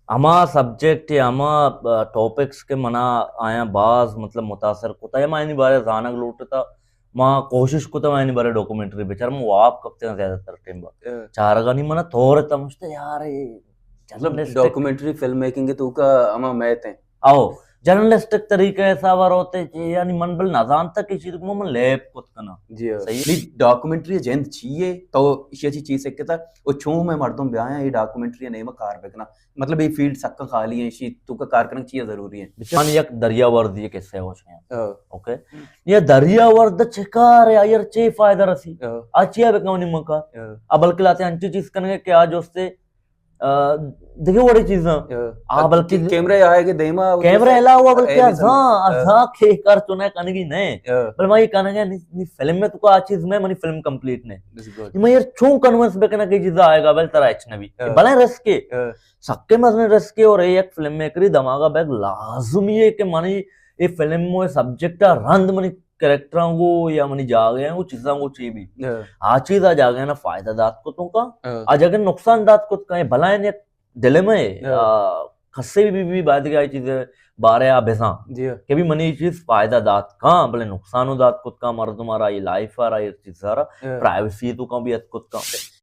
ہما سبجیکٹ یا ہما ٹاپکس کہ منا آیاں باز مطلب متاثر کتا یا ما اینی بارے زانگ لوٹتا، ما کوشش کتا ما اینی بارے ڈاکومنٹری بچار، ما واب کپتے ہیں زیادہ تر ٹائم با چارگانی منا تور تمشتے یار، مطلب ڈاکومنٹری فلم میکنگ تو کا ہما میت ہیں۔ او جرنلسٹک طریقہ حساب روتے چی، یعنی من بل نزانتا کہ چیز کو من لیب کت کنا۔ جی ہاں۔ صحیح۔ ڈاکومنٹری جند چیے تو ایشی چی چیز سکتا، او چون میں مردم بیایا یہ ڈاکومنٹری نیمہ کار بکنا، مطلب یہ فیلڈ سکا خالی ہیں، ایشی تو کا کار کرنا چیز ضروری ہے۔ من یک دریا ورد یہ قصہ ہو چکے ہیں۔ اوکے۔ یہ دریا ورد چکار ہے، آئیر چے فائدہ رسی؟ آ چیا بکنی مکا؟ آ بلکہ لاتے انچی چیز کنگے کہ آج اس سے دیکھے وڑی چیزاں۔ آ بلکہ کیمرہ آئے گے دیما، کیمرہ علاوہ بلکہ ازاں ازاں کے کار چنے کنگی نہیں۔ بل میں یہ کنگے نی فلم میں تو کو آ چیز میں منی فلم کمپلیٹ نہیں۔ میں یہ چون کنونس بکنا کہ چیز آئے گا بل ترا اچ نبی بلے رسکے سکے مزن رسکے اور ایک فلم میکری دماغا بیگ لازمی ہے کہ منی یہ فلم و سبجیکٹ رند منی کریکٹراں گو یا منی جاگے ہیں وہ چیزاں گو چی بھی آ چیز آ جاگے نا فائدہ دات کو تو کا آ جاگے نقصان دات کو کا بلائیں یک ڈیلیما ہے۔ کسے بھی بھی باید کہ آئی چیز بارے آ بزاں کہ بھی منی چیز فائدہ دات کا بلے نقصان دات کت کا مردم آ رہا یہ لائف آ رہا یہ چیز سارا پرائیویسی تو کا بھی ات کت کا